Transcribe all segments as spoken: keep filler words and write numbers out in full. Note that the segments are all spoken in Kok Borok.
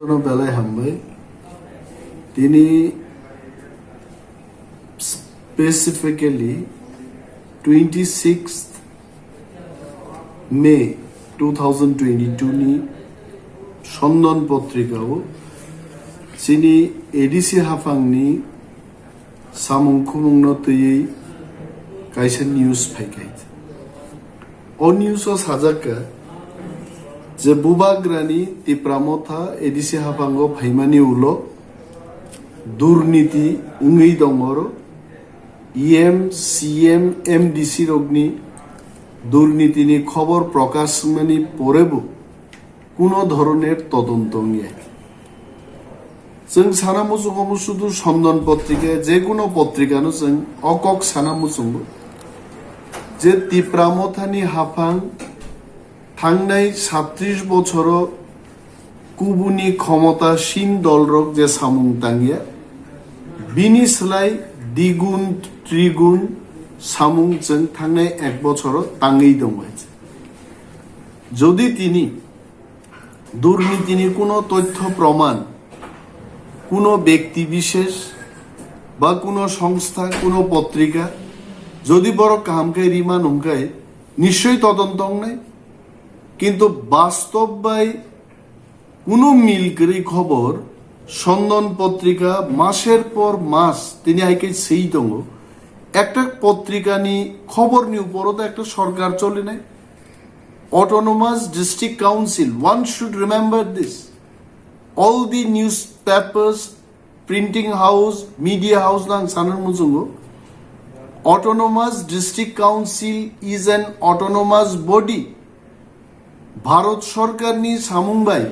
Belai hambai. Tini specifically twenty sixth May two thousand twenty two ni Sondan Potrika o chini A D C haphangni samung khumungno twiwi kaisa news phaikai. O news o sajak kha je Bubagrani Tipra Motha A D C haphango phaimani ulo durniti wngwi dong oro. E M, C M, M D C rokni durnitini khobor prokash wngmani porebo kuno dhoroner todonto wngya. Chwng sana muchungo sudu Sondan Potrika, je kuno potrikano chwng o kok sana muchungo je Tipra Mothani haphang thangnai satris bochoro kubuni khomota sin dolrok je samung tangya, bini slai digun trigun samung chwng thangnai ek bochoro tangwi tongo. Jodi tini durnitini kuno tothyo proman, kuno bekti bishesh ba kuno songstha, kuno potrika, jodi borok kaham khe riman hwnkhe nischoi todonto wngnai. Kintu bastob bai kuno mil kwrwi khobor, Sondan Potrika maser por mas tini hai khe swi tongo. Ekta potrikani khoborni uporo to ekta sorkar cholinai. Autonomous District Council, one should remember this. All the newspapers, printing house, media house nang sanan muchungo. Autonomous District Council is an autonomous body. Bharat Sorkarni samung bai,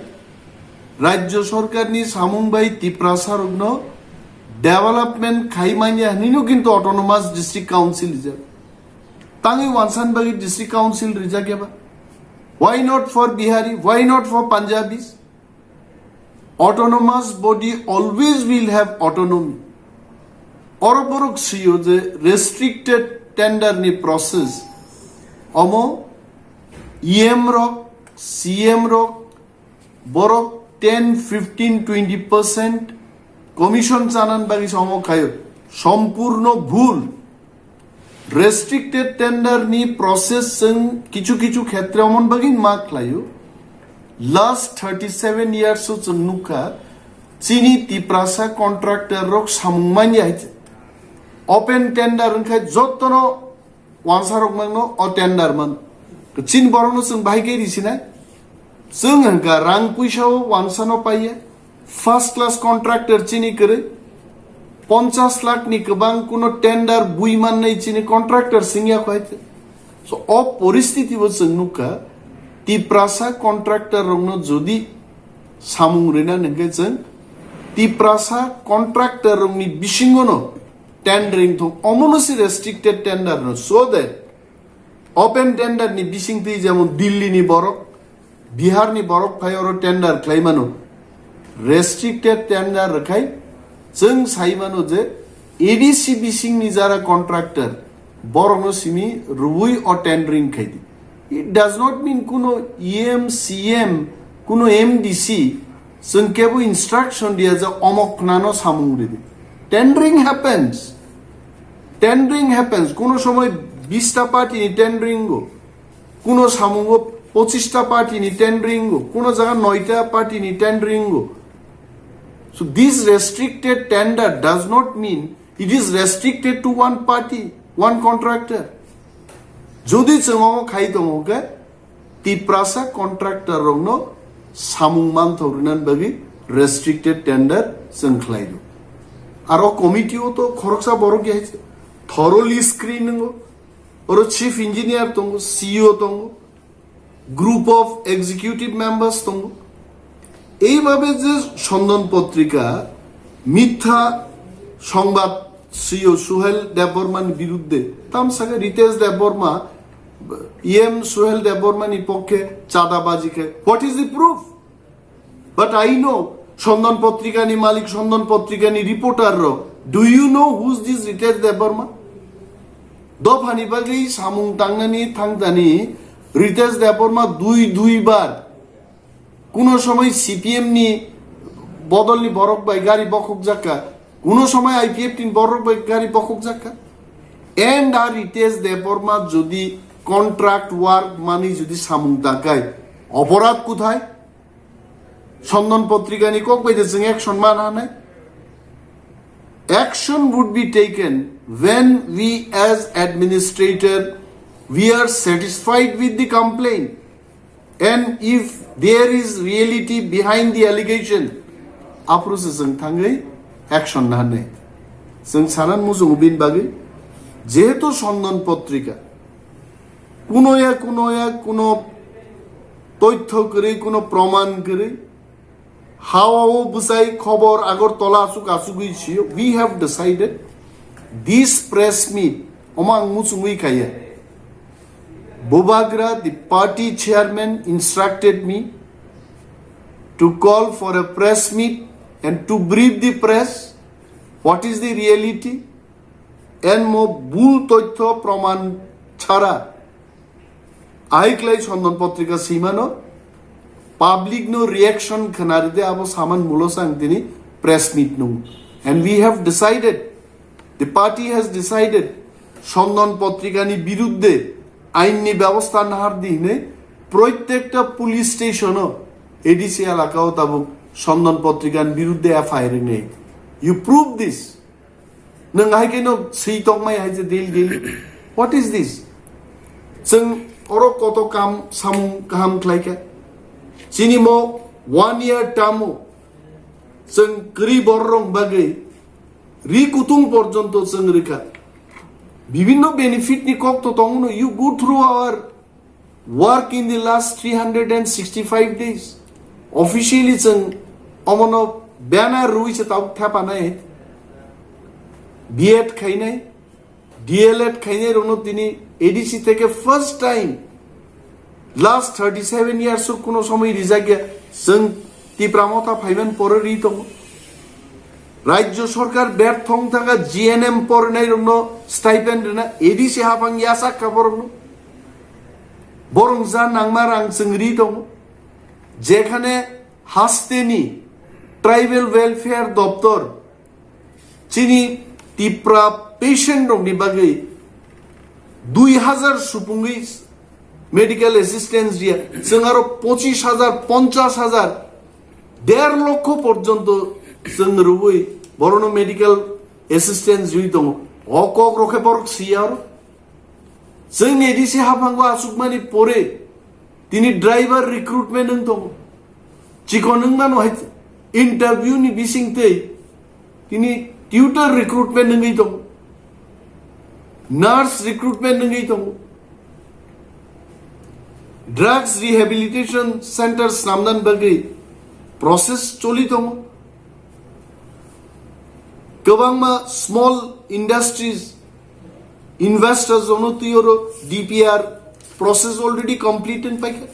Rajya Sorkarni samung bai Tiprasa rokno development khai manya hinwi no kintu Autonomous District Council rijak. Tangwi wansan bagwi District Council rijak eba? Why not for Bihari? Why not for Punjabis? Autonomous body always will have autonomy. Oro borok sio je restricted tender ni process omo E M rok, C M rok, borok ten, fifteen, twenty percent commission chanan bagwi se omo khaio. Sompurno bhul. Restricted tender ni process chwng kichu kichu khetre omon bagwi ma khlaio. Last thirty seven years o chwng nukha, chini Tiprasa contractor rok samung manya hai. Open tender wngkha jotono wansa rok mangno o tender man. Chin borokno chwng bahai khe risinai. Chwng hwnkha rang puisa o wansa no paiya. First class contractor chini kwrwi, ponchas lakh ni kwbang kuno tender bui mannai chini contractor singya khwai te. So, o poristiti bo chwng nukha, Tiprasa contractor rokno jodi samung rina hwnkhe chwng Tiprasa contractor rokni bisingono tendering thung, omono si restricted tender no, so that open tender ni bising twi jemon Delhi ni borok, Bihar ni borok phai oro tender khlai mano. Restricted tender rwkhai chwng sai mano je A D C bising ni jara contractor borokno simi rwui o tendering khai di. It does not mean kuno E M, C M, kuno M D C chwng kebo instruction diya je omok khnano samung ridi. Tendering happens. Tendering happens. Kuno somoy bista party ni tendering go. Kuno samungo pochista party ni tendering go, kuno jaga noita party ni tendering go. So this restricted tender does not mean it is restricted to one party, one contractor. Jodi chwng omo khai tongo khe Tiprasa contractor rokno samung manthok rinan bagwi restricted tender chwng khlai do. Aro committee o to khoroksa borok ya thoroughly screen wngo. Oro chief engineer tongo, C E O tongo, group of executive members tongo. Eibabe je Sondan Potrika mitha songbad C E O Suhel Debbarmani biruddhe, tamsaka Ritesh Debbarma, E M Suhel Debbarmani pokkhe chadabaji khe. What is the proof? But I know, Sondan Potrikani malik, Sondan Potrikani reporter rok. Do you know who's this Ritesh Debbarma? Dophani bagwi samung tangnani thangtani Ritesh Debbarma dui dui bar kuno somoi C P M ni Bodolni borok bai gari bokhok jakka, kuno somoi I P F T ni borok bai gari bokhok jakka. And R Ritesh Debbarma jodi contract work mani jodi samung dakai, oporad kuthai? Sondan Patrika ni kok bai de jeng action man hanai? Action would be taken when we as administrator, we are satisfied with the complaint. And if there is reality behind the allegation, aphuru se jeng thangwi action na hanai. Jeng sanan mujung bin bagwi, jehetu Sondan Patrika, kuno ya, kuno ya, kuno toitho kwrwi, kuno proman kwrwi, hawao bwsai khobor Agartala asuk asugwi sio. We have decided this press meet, omo ang muchungwi khaiya. Bubagra, the party chairman, instructed me to call for a press meet and to brief the press what is the reality and mo bul toitho proman chara aiklai Sondan Patrika simano, public no reaction khnaride abo saman mulo sang tini press meet nung. And we have decided, the party has decided, Sondan Patrika ni birudde ain ni byabostha nahar di hinwi proitekta police station o A D C elaka o tabuk Sondan Patrika ni birudde F I R wngnai. You prove this. Nwng hai khe no swi tongmai hai je daily daily. What is this? Chwng oro koto kam samung kaham khlai kha. Chini mo one year term o chwng kwrwi bororok bagwi ri kutung porjonto chwng rikha. Bibinno benefit ni kok to tongo no, you go through our work in the last three hundred and sixty-five days. Officially chwng omono banner rwi se tabuk thepanai. B Ed khainai, D L Ed khainai rokno tini A D C theke first time last thirty-seven years o kuno somoi rijak ya. Chwng Tipra Motha phaiman pore ri tongo. Rajya Sarkar bertho wng thangkha G N M porinai rokno stipend rina, A D C hapang yasak kha borokno. Borok ja nangma rang chwng ri tongo. Jekhane hasteni Tribal Welfare Doptor chini Tipra patient rokni bagwi dui hazar supungwi medical assistance riya, chwng aro pochis hazar, ponchas hazar, der lokho porjonto chwng rwui borono medical assistance riwi tongo. O kok rokhe borok siya aro. Chwng A D C haphango achukmani pore tini driver recruitment wng tongo. Chikon wng mano hai interview ni bising tei tini tutor recruitment wngwi tongo, nurse recruitment wngwi tongo, drugs rehabilitation center snamnani bagwi process choli tongo. Kwbangma small industries, investors jono twi oro D P R process already complete wng paikha.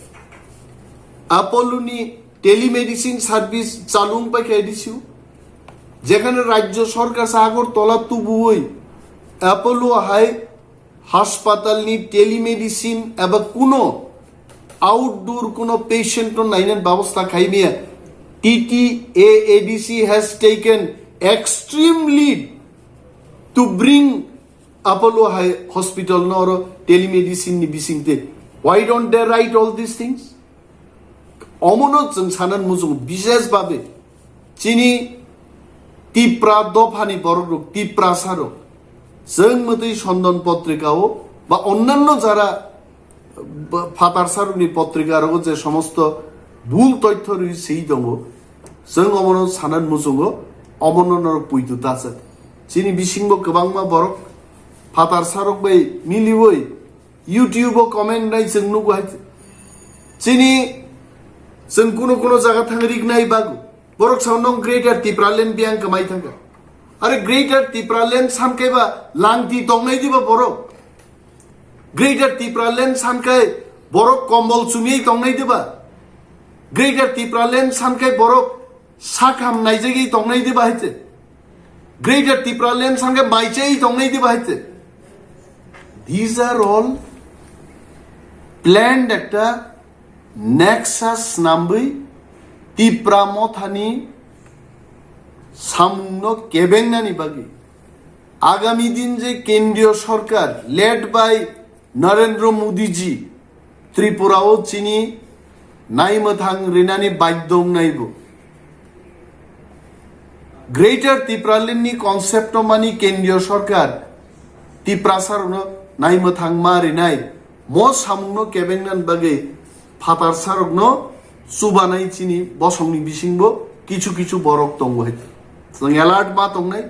Apollo ni telemedicine service chalu wng paikha A D C o. Jekhane Rajya Sarkar se Agartala tubuwi Apollo hai haspatal ni telemedicine eba kuno outdoor kuno patient no nainani babostha khaimaya, T T A A D C has taken extreme lead to bring Apollo hai hospital no oro telemedicine ni bisingte. Why don't they write all these things? Omono chwng sanan muchungo, bishes babe chini Tipra dophani borok rok, Tiprasa rok, chwng mwtwi Sondan Patrika o ba onnanno jara ba-, phatar sarokni potrika rogo je somosto bul toitho rwi swi tongo, chwng omono sanan muchungo, omono norok puitu ta chak. Chini bisingbo kwbangma borok phatar sarok bai miliwi YouTube o comment nai chwng nugo hai. Chini chwng kuno kuno jaga thang rik nai bago. Borok sao nong Greater Tipraland biyang kwmai thangkha. Are Greater Tipraland sankai ba langti tongnai diba borok? Greater Tipraland sankai borok kombol chumyai tongnai diba? Greater Tipraland sankai borok sakham naijagwi tongnai diba haite? Greater Tipraland sankai maichai tongnai diba haite? These are all planned ekta nexus snamwi Tipra Mothani samungno kebengnani bagwi agami din je kendriyo sorkar led by Narendra Modi ji Tripura o chini naimwthang rinani baidhyo wngnaibo. Greater Tipraland ni concept o mani kendriyo sorkar Tiprasa rokno naimwthang ma rinai mo samungno kebengnan bagwi phatar sarokno chubanai chini bosongni bisingbo kichu kichu borok tongo hai. Chwng alert ma tongnai.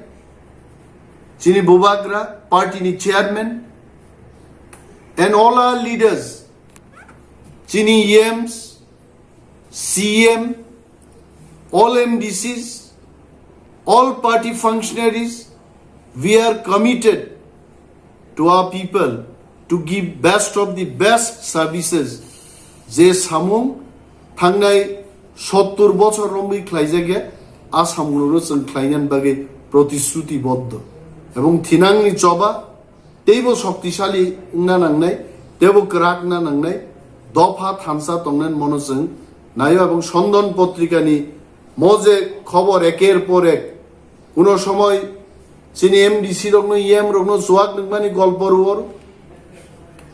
Chini bubagra party ni chairman and all our leaders, chini E Ms, C M, all M D Cs, all party functionaries, we are committed to our people to give best of the best services. Je samung thangnai sottur bochor romwi khlaijak ya, a samungno chwng khlainani bagwi protishruti boddo. Ebong thinangni choba teibo shoktisali wngna nangnai, teibo kwrak wngna nangnai, dopha thansa tongnai mono chwng naio. Ebong Sandon Potrikani mo je khobor eker por ek, kuno somoi chini M D C rokno, E M rokno chuak nukmani golpo ruor,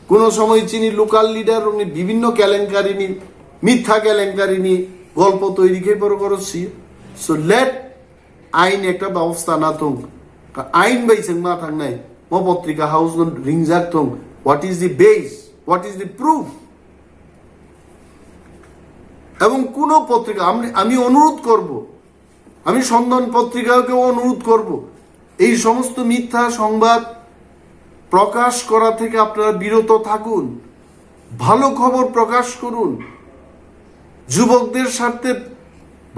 kuno somoi chini local leader rokni bibinno kelenkarini, mitha kelenkarini golpo toiri khe borok oro si. So let ain ekta babostha na thung. Ka ain bai chwng ma thangnai. Mo potrika house no ringjak thung. What is the base? What is the proof? Ebong kuno potrika, ami, ami onurudh korbo, ami Sandon potrikake onurudh korbo, ei somosto mitha songbad প্রকাশ করা থেকে আপনারা বিরত থাকুন, ভালো খবর প্রকাশ করুন, যুবকদের স্বার্থে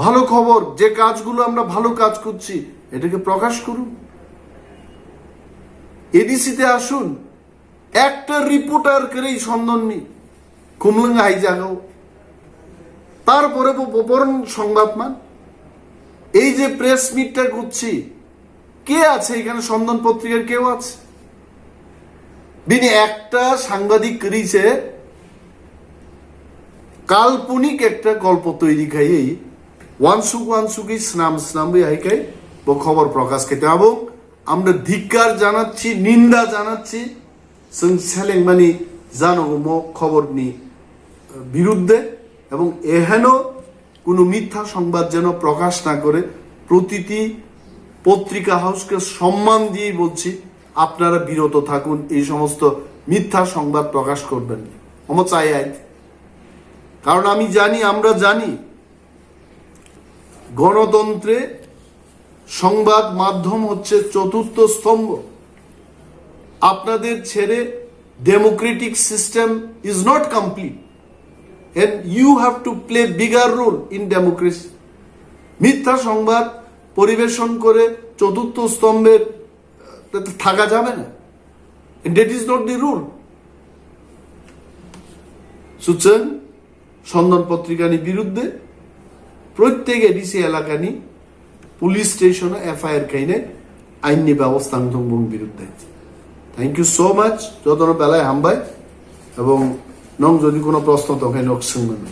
ভালো খবর, যে কাজগুলো আমরা ভালো কাজ করছি, এটাকে প্রকাশ করুন। এডিসিতে আসুন, একটা রিপোর্টার কেরেই সন্দননি খুমলুং হাইজাগাও, তারপরে বো-, বো-, বরং সংবাদ মান। এই যে প্রেস মিটটা করছি, কে আছে এখানে? সন্দন পত্রিকার কেউ আছে? Bini ekta sangbadik kwrwi se kalponik ekta golpo toiri khaiwi wansuk wansugwi snam snamwi hai khai bo khobor prokash khe tabuk. Amra ধিক্কার জানাচ্ছি, নিন্দা জানাচ্ছি, chwng selengmani janogo mo khoborni birudde ebong eheno কোনো মিথ্যা সংবাদ যেন প্রকাশ না করে প্রতিটি পত্রিকা হাউসকে সম্মান দিয়ে বলছি, আপনারা বিরত থাকুন, এই সমস্ত মিথ্যা সংবাদ প্রকাশ করবেন না। Omo chai ai. কারণ আমি জানি, আমরা জানি, গণতন্ত্রে সংবাদ মাধ্যম হচ্ছে চতুর্থ স্তম্ভ। আপনাদের ছেড়ে democratic system is not complete and you have to play bigger role in democracy. মিথ্যা সংবাদ পরিবেশন করে চতুর্থ স্তম্ভের, আহ, থাকা যাবে না। And that is not the rule. সুতরাং সন্দন পত্রিকানি বিরুদ্ধে প্রত্যেক এডিসি এলাকানি পুলিশ স্টেশনে এফআইআর খাইনে আইননি ব্যবস্থা ang thung bung birudde. Thank you so much. Jotono belai hambai. Ebong nong jodi kono proshno tongkhe nok swngmano.